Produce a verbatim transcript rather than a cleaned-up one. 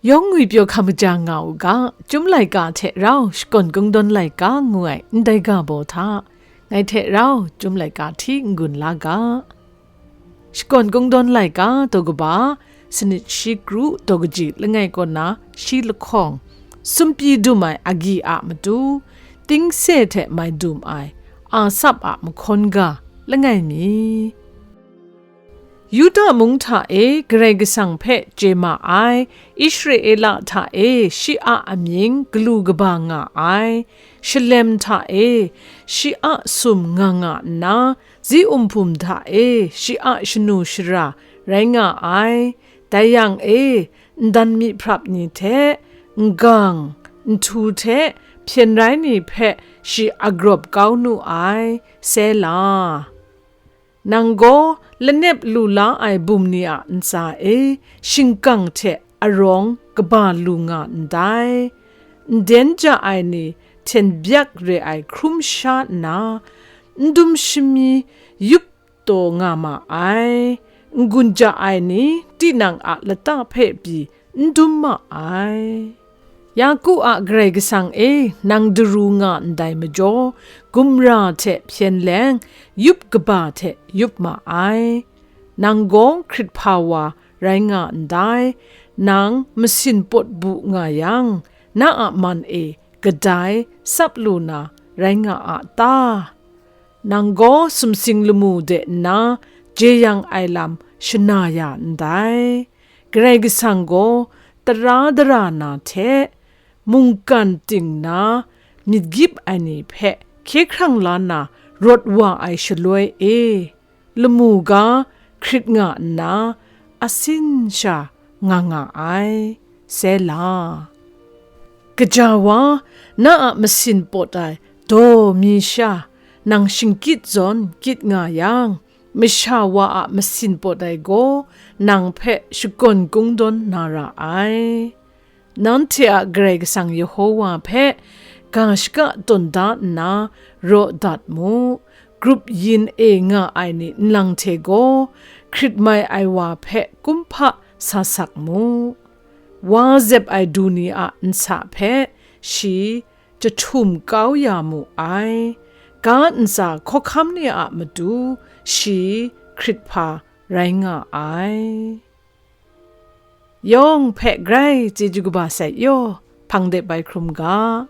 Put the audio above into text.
Yawng ngwipyaw hkam kaja nga u ga, Chyum laika hte rau Shakawn Kungdawn laika ngu ai ndai ga baw hta, ngai hte rau Chyum laika hti n-gun la ga. Shakawn Kungdawn laika daw kaba, sanit shi kru daw kaji langai kaw na shi lahkawng, sumpyi dum ai agyi a matu, tingse hte mai dum ai, Asap a mahkawn ga, langai mi. Yuda mung hta e Karai Kasang hpe chye ma ai, Israela hta e shi a amying galu kaba nga ai, Shalem hta e shi a sum nga nga nna, Zi-umhpum hta e shi a shanu shara rai nga ai, dai yang e, ndan myi hprap ni hte, n-gang, nhtu hte hpyen rai ni hpe shi agrawp kau nu ai, Sela. Nang gaw lanep lu la ai bum ni a ntsa e, shingkang hte arawng kaba lu nga ndai. Nden ja ai ni hten byak re ai hkrum sha nna, n dum shami yup taw nga ma ai. N-gun ja ai ni tinang a lata hpe pyi n dum ma ai. Yaku a Karai Kasang e, nang daru nga ndai majaw, gumra hte hpyen leng, yup kaba hte yup ma ai. Nang gaw hkrit hpa wa rai nga ndai. Nang masin pawt bu nga yang, na a man e kadai tsap lu na rai nga a ta? Nang gaw sumsing lamu de nna, jeyang ai lam shana ya ndai. Karai Kasang gaw tara dara na hte, mungkan ting na myit gyip ai ni hpe hkye hkrang la na rawt wa ai shaloi e, lamu ga hkrit nga nna, asin sha nga nga ai. Sela. Kaja wa, na a masin pawt ai daw mi sha, nang shingkyit zawn kyit nga yang, masha wa a masin pawt ai gaw nang hpe shakawn kungdawn na ra ai. Nanhte a Karai Kasang Yehowa hpe ga shaka tawn da nna raw dat mu. Grup yin e nga ai ni nlang hte gaw, hkrit mai ai wa hpe kumhpa sa sak mu. Wa zep ai du ni a nsa hpe shi jahtum kau ya mu ai. Ga ntsa hkawhkam ni a matu shi hkrit hpa rai nga ai. Yawng hpe grai chyeju kaba sai yaw, hpang de bai hkrum ga.